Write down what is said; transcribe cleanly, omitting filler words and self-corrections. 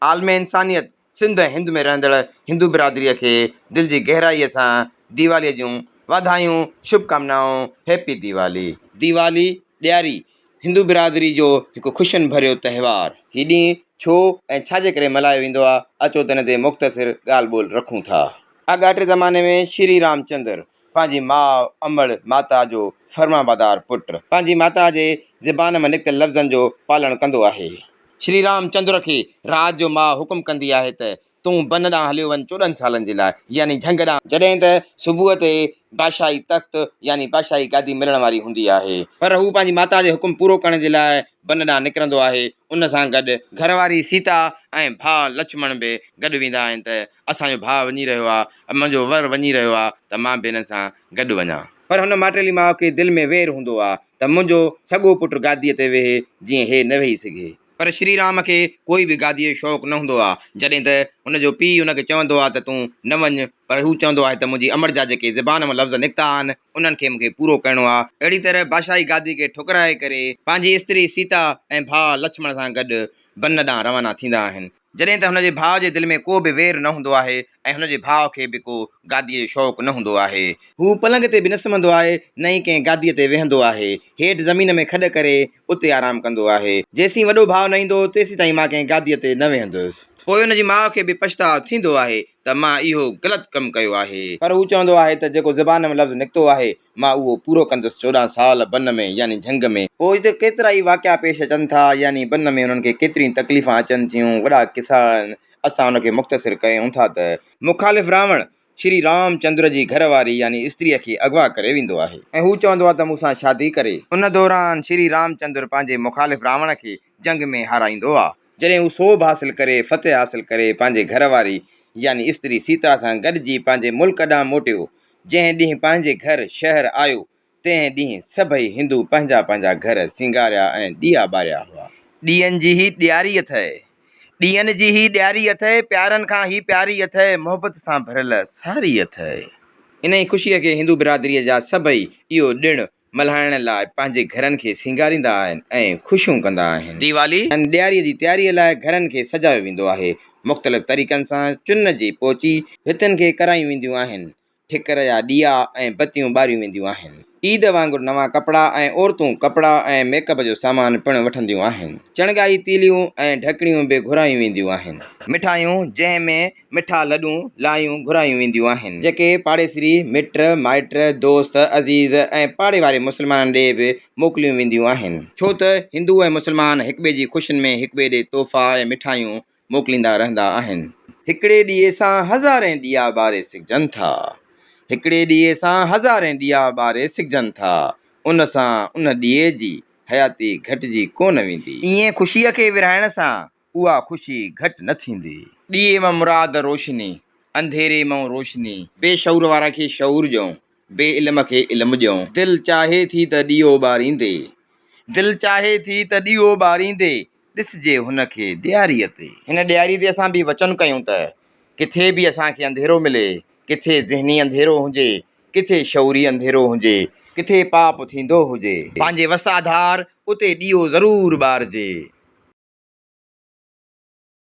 عالم انسانيت، سنڌ ۽ هند ۾ رهندڙ هندو برادريء کي دل جي گهرائيء سان ديواليء جون واڌايون، شڀ ڪامنائون، هيپي ديوالي. ديوالي، ڏياري، هندو برادري جو هڪ خوشين ڀريو تهوار. هي ڏينهن ڇو ۽ ڇا جي ڪري ملهايو ويندو آهي، اچو ته ان تي مختصر ڳالهه ٻولهه رکون ٿا. آڳاٽي زماني ۾ شري رامچندر پنهنجي ماء امڙ ماتا جو فرمانبردار پٽ، پنهنجي ماتا جي زبان مان نڪتل لفظن جو پالڻ ڪندو آهي. شري رام چندر کي رات جو ماء حڪم ڪندي آهي ته تون بن ڏانهن هليو وڃ 14 سالن جي لاء يعني جهنگ ڏانهن. جڏهن ته صبح تي بادشاهي تخت يعني بادشاهي گادي ملڻ واري هوندي آهي. پر هو پنهنجي ماتا جي حڪم پورو ڪرڻ جي لاء بن ڏانهن نڪرندو آهي. ان سان گڏ گهر واري سيتا ۽ ڀاء لڇمڻ به گڏ ويندا آهن ته اسان جو ڀاء وڃي رهيو آ، منهنجو ور وڃي رهيو آ ته مان به هنن سان گڏ وڃان. پر هن ماٽيلي ماء کي دل ۾ وير هوندو آ ته منهنجو سڳو پٽ گاديء تي ويهي جيئن هي نه ويهي سگهي. پر شري رام کي ڪوئي به گاديء جو شوق نه هوندو آ. جڏهن ته هن جو پيء هن کي چوندو آ ته تون نه وڃ، پر هو چوندو آهي ته منهنجي امڙ جا جيڪي زبان مان لفظ نڪتا آهن، انهن کي مون کي پورو ڪرڻو آ. اهڙي طرح بادشاهي گادي کي ٺڪرائي ڪري پنهنجي استري سيتا ۽ ڀاء لڇمڻ سان گڏ بن ڏانهن روانا ٿيندا آهن. جڏهن ته هن جي ڀاء جي دل ۾ ڪو به وير نه هوندو آهي ۽ هن جي ڀاء کي به ڪو گاديء جو شوق نه هوندو آهي. هو پلنگ تي به نه سمهندو آهي، نه ئي ڪنهن گاديء تي ويهندو آهي. هيٺ زمين ۾ کڏ ڪري اتي آرام ڪندو آهي. جيسين وڏو ڀاء نه ايندو، تيسيتائين مان ڪنهن گاديء تي نه ويهندس. پوء هن جي ماء کي به پڇتاء ٿيندو آهي ته مان اهو غلط ڪم ڪيو آهي. پر هو چوندو آهي ته جيڪو زبان ۾ لفظ نڪتو آهي، مان اهو پورو ڪندس 14 سال بن ۾ يعني جهنگ ۾. پوء اتي ڪيترائي واقعا پيش اچن ٿا يعني بن ۾ انهن کي ڪيتريون تڪليفان اچن ٿيون، وڏا قصا آهن، اسان ان کي مختصر ڪيون ٿا ته. مخالف راوڻ، شري رام چندر جي گهر واري يعني استريء کي اغوا ڪري ويندو آهي. ۽ هو چوندو آهي ته مون سان شادي ڪري. ان دوران شري رام چندر پنهنجي مخالف راوڻ کي جنگ ۾ هارائيندو آهي. جڏهن هو سوڀ حاصل ڪري، فتح حاصل ڪري، پنهنجي گهر واري يعني استري سيتا سان گڏجي پنهنجي ملڪ ڏانهن موٽيو، جنهن ڏينهن پنهنجي گهر، شهر، آيو، تنهن ڏينهن سڀئي هندو پنهنجا پنهنجا گهر سينگاريا ۽ ڏيئا ٻاريا هئا. ڏيئن جي هي ڏياري اٿئي. ڏيئن جي هي ڏياري اٿئي، پيارن کان هي پياري اٿئي، محبت سان ڀريل ساري اٿئي. انهيء خوشيء کي هندو برادريء جا سڀئي اهو ڏڻ ملهائڻ لاء پنهنجي گهرن کي سينگاريندا آهن ۽ خوشيون ڪندا آهن. ديوالي ۽ ڏياريء جي تياريء لاء گهرن کي سجايو ويندو آهي. مختلف طريقن سان چن جي پوچي ڀتين کي ڪرايون وينديون آهن. ٺڪر جا ڏيئا ۽ بتيون ٻاريون وينديون آهن. عيد وانگر نوان ڪپڙا ۽ عورتون ڪپڙا ۽ ميڪ اپ جو سامان پڻ وٺنديون آهن. چڻگائي تيليون ۽ ڍڪڻيون به گهرايون وينديون آهن. مٺايون جنهن ۾ مٺا لڏون، لايون گهرايون وينديون آهن، جيڪي پاڙيسري، مٽ، مائٽ، دوست، عزيز ۽ پاڙي واري مسلمانن ڏي به موڪليون وينديون آهن. ڇو ته هندو ۽ مسلمان هڪٻئي جي خوشين ۾ هڪٻئي ڏي تحفا ۽ مٺايون موڪليندا رهندا آهن. هڪڙي ڏيئي سان هزارين ڏيئا ٻاري سگهجن ٿا. هڪڙي ڏيئي سان هزارين ڏيئا ٻاري سگهجن ٿا. ان سان ان ڏيئي جي حياتي گهٽجي ڪونه ويندي. ائين خوشيء کي ورهائڻ سان اها خوشي گهٽ نه ٿيندي. ڏيئي مان مراد روشني، انڌيري مان روشني. بي شعور وارا کي شعور ڏيون، بي علم کي علم ڏيون. دل چاهي ٿي ته ڏيئو ٻاريندي. دل چاهي ٿي ته ڏيئو ٻاريندي، ڏسجي هن کي ڏياريء تي. هن ڏياريء تي اسان به وچن ڪيون ته ڪٿي به اسان کي انڌيرو ملي، ڪٿي ذهني انڌيرو هجي، ڪٿي شعوري انڌيرو هجي، ڪٿي پاپ ٿيندو هجي. پنهنجي وس آڌار اتي ڏيئو ضرور ٻارجي.